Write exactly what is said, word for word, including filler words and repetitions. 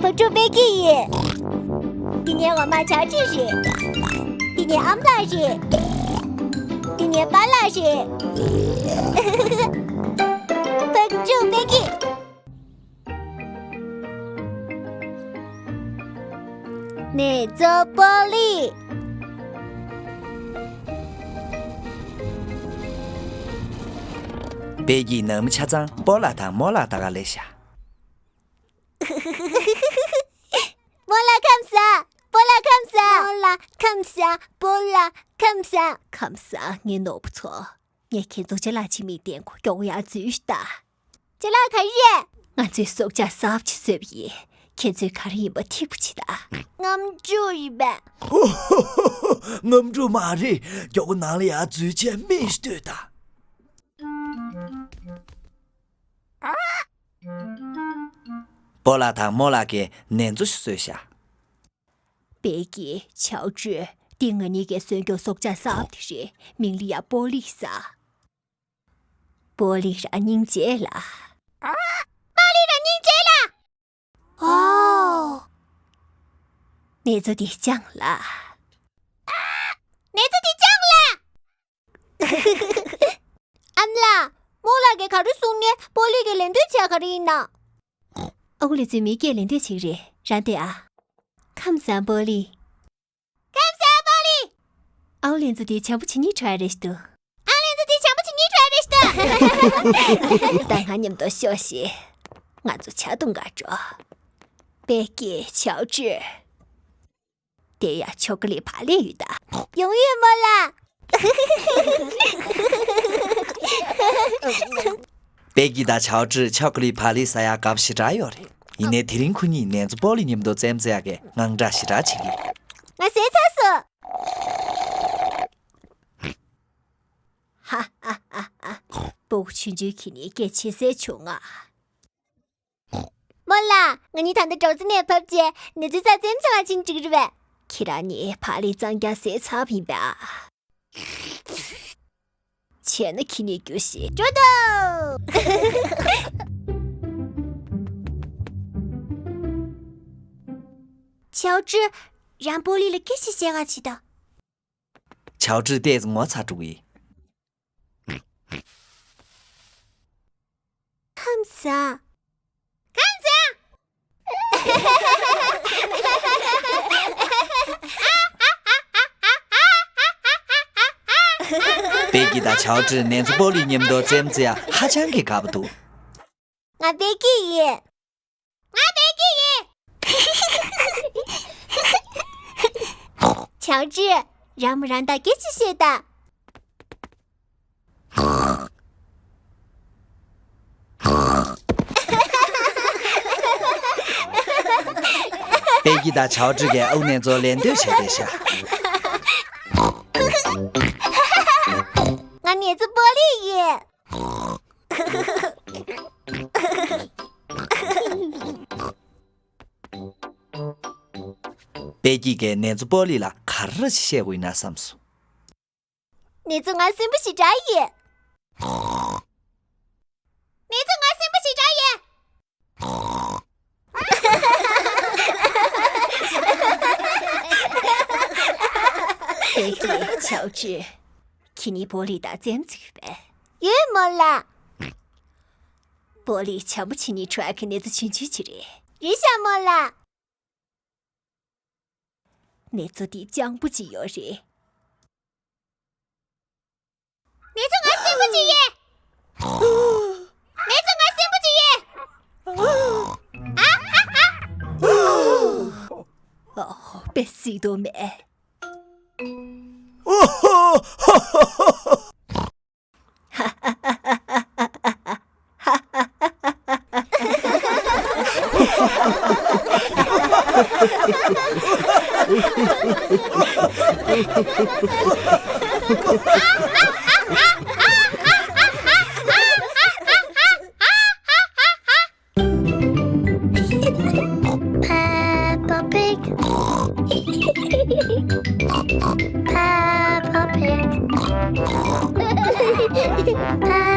ཕག་ཕྲུག་པད་སྐྱིད་ཡིན། འདི་ངའི་འོག་མ་ཆའོ་ཀྲི་རེད། འདི་ངའི་ཨ་མ་ལགས་རེད། འདི་ངའི་པཱ་ལགས་རེད། ཕག་ཕྲུག་པད་སྐྱིད། ནེ་ཙོ་པོ་ལི། པད་སྐྱིད་ནང་མི་ཆ་ཚང་སྤོ་ལགས་དང་རྨོ་ལགས་ད་ག་ལས་ཤག་རྨོ་ལགས་ཁམས་བཟང་། སྤོ་ལགས་ཁམས་བཟང་། རྨོ་ལགས་ཁམས་བཟང་། སྤོ་ལགས་ཁམས་བཟང་། ཁམས་བཟང་ངའི་ནོར་བུ་ཚོ། ངས་ཁྱེད་ཚོ་ཅ་ལག་ཕྱི་མིག་སྟེང་གོ་མགྱོགས་ཡར་འཛུལ་ཤོག་དང་། ཅ་ལག་ག་རེ་རེད། ང་ཚོས་སྲོག་ཆགས་གསར་པ་ཅིག་བཟོས་པ་ཡིན། ཁྱེད་ཚོས་ག་རེ་ཡིན་པ་ཐིག་པ་བྱེད་དང་། རྔམ་འགྲོ་ཡིན་པས། རྔམ་འགྲོ་མ་རེད། མགྱོགས་པོ་ནང་ལ་ཡར་འཛུལ་བྱས་མིག་ལྟོས་དང་། སྤོ་ལགས་དང་རྨོ་ལགས་ཀྱིས་ནེ་ཙོ་ཞིག་བཟོས་ཤག་པད་སྐྱིད། ཆའོ་ཀྲི། འདི་ང་གཉིས་ཀས་བཟོས་མགྱོགས་སྲོག་ཆགས་གསར་པ་དེ་རེད། མིང་ལ་ཡ་པོ་ལི་ཟེར། པོ་ལི་རང་སྙིང་རྗེ་ལ། པོ་ལི་རང་སྙིང་རྗེ་ལ། ཨོ། ནེ་ཙོ་འདི་སྤྱང་ལ། ནེ་ཙོ་འདི་སྤྱང་ལ། ཨ་མ་ལགས། རྨོ་ལགས་ཀྱིས་ག་རེ་གསུང་ནས་པོ་ལི་གིས་ལད་ཟློས་བྱས་ག་རེ་ཡིན་ན། ཨ་ཁུ་ལགས་ཚོས་མི་སྐད་ལད་ཟློས་བྱེད་ཀྱི་རེད། རང་སྡོད་ཨ། ཁམས་བཟང་པོ་ལི། ཁམས་བཟང་པོ་ལི། ཨའོ་ལན་ཚོ་དེ་བྱམས་པོ་བྱེད་སྙིང་བྲོ་ཡ་རེད་ཤི་འདུག་ཨའོ་ལན་ཚོ་དེ་བྱམས་པོ་བྱེད་སྙིང་བྲོ་ཡ་རེད་ཤི་འདུག་ད་ང་མཉམ་དུ་ཤོག་ཤིག་ང་ཚོ་ཇ་འཐུང་ག་འགྲོ། པད་སྐྱིད། ཆའོ་ཀྲི། དེ་ཡ་ཆོ་ཀ་ལི་བག་ལེབ་ཡོད་ད། ཡོང་ཡོད་རྨོ་ལགས། པད་སྐྱིད་དང་ཆའོ་ཀྲི་ཆོ་ཀ་ལི་བག་ལེབ་ཟ་ཡ་དགའ་པོ་ཞེ་དྲག་ཡོད་རེད། ཡིན་ནའི་དེ་རིང་ཁོ་གཉིས་ནེ་ཙོ་པོ་ལི་མཉམ་དུ་རྩེད་མོ་རྩེ་ཡ་གི་དངངས་སྐྲག་ཞེ་དྲག་བྱེད་ཀྱི་ཡོད། ང་ཟས་ཚར་སོང་། ཧ་ཧ་ཧ་ཧ། སྤུ་གུ་ཆུང་ཆུང་ཁྱེད་གཉིས་སྐད་ཆེ་སའི་བྱུང་ང་། རྨོ་ལགས། ང་གཉིས་ད་ལྟ་གྲོང་ཚོ་ནས་བབས་རྗེས་ནེ་ཙོའི་རྩར་རྩེད་མོ་རྩེ་ག་ཕྱིན་འགྲིག་རེད་པས། ཁྱེད་རང་གཉིས་བག་ལེབ་གཙང་རྐྱང་ཟས་ཚར་བ་ཡིན་པས་ཨ། བྱས་ན་ཁྱེད་གཉིས་རྒྱུགས་ཤིག་འགྲོ་དང་། ཆའོ་ཀྲི། རང་པོ་ལི་ལ་སྐད་ཆ་བཤད་ག་ཕྱིན་དང་། ཆའོ་ཀྲི་ཏོག་ཙམ་ངོ་ཚ་འགྲོ་གི་ཡིན། ཁམས་བཟང་། ཁམས་བཟང་། པད་སྐྱིད་དང་ཆའོ་ཀྲི་ནེ་ཙོ་པོ་ལི་མཉམ་དུ་རྩེད་མོ་རྩེ་ཡ་ཧ་ཅང་གི་དགའ་པོ་འདུག་ང་པད་སྐྱིད་ཡིན། ང་བདེ་སྐྱིད་ཡིན། ཆའོ་ཀྲི། རང་མོ་རང་དང་སྐད་ཆ་བཤད་དང་། པད་སྐྱིད་དང་ཆའོ་ཀྲི་གིས་ཨའུ་ནེ་ཙོ་ལད་ཟློས་བྱས་བསྡད་ཤག་ང་ནེ་ཙོ་པོ་ལི་ཡིན། པད་སྐྱིད་ཀྱིས་ནེ་ཙོ་པོ་ལི་ལ་ག་རེ་བཤད་དགོས་ཡིན་ན་བསམས་སོང་། ནེ་ཙོ་ང་སུན་པོ་ཞེ་དྲག་ཡིན། ནེ་ཙོ་ང་སུན་པོ་ཞེ་དྲག་ཡིན། པད་སྐྱིད། ཆའོ་ཀྲི། ཁྱེད་གཉིས་པོ་ལི་དང་རྩེད་མོ་རྩེ་གི་ཡོད་པས། ཡོད་རྨོ་ལགས། པོ་ལི་བྱམས་པོ་བྱེད་སྙིང་བྲོ་ཡ་གི་ནེ་ཙོ་ཆུང་ཆུང་ཅིག་རེད། རེད་ཤག་རྨོ་ལགས། ནེ་ཙོ་འདི་སྤྱང་པོ་ཅིག་ཡོད་རེད། ནེ་ཙོ་ང་སུན་པོ་ཅིག་ཡིན། ནེ་ཙོ་ང་སུན་པོ་ཅིག་ཡིན། ཨ་ཨ་ཨ། ཨོ། དཔེ་སྲིད་དོ་མེད། Peppa Pig. Peppa Pig. Peppa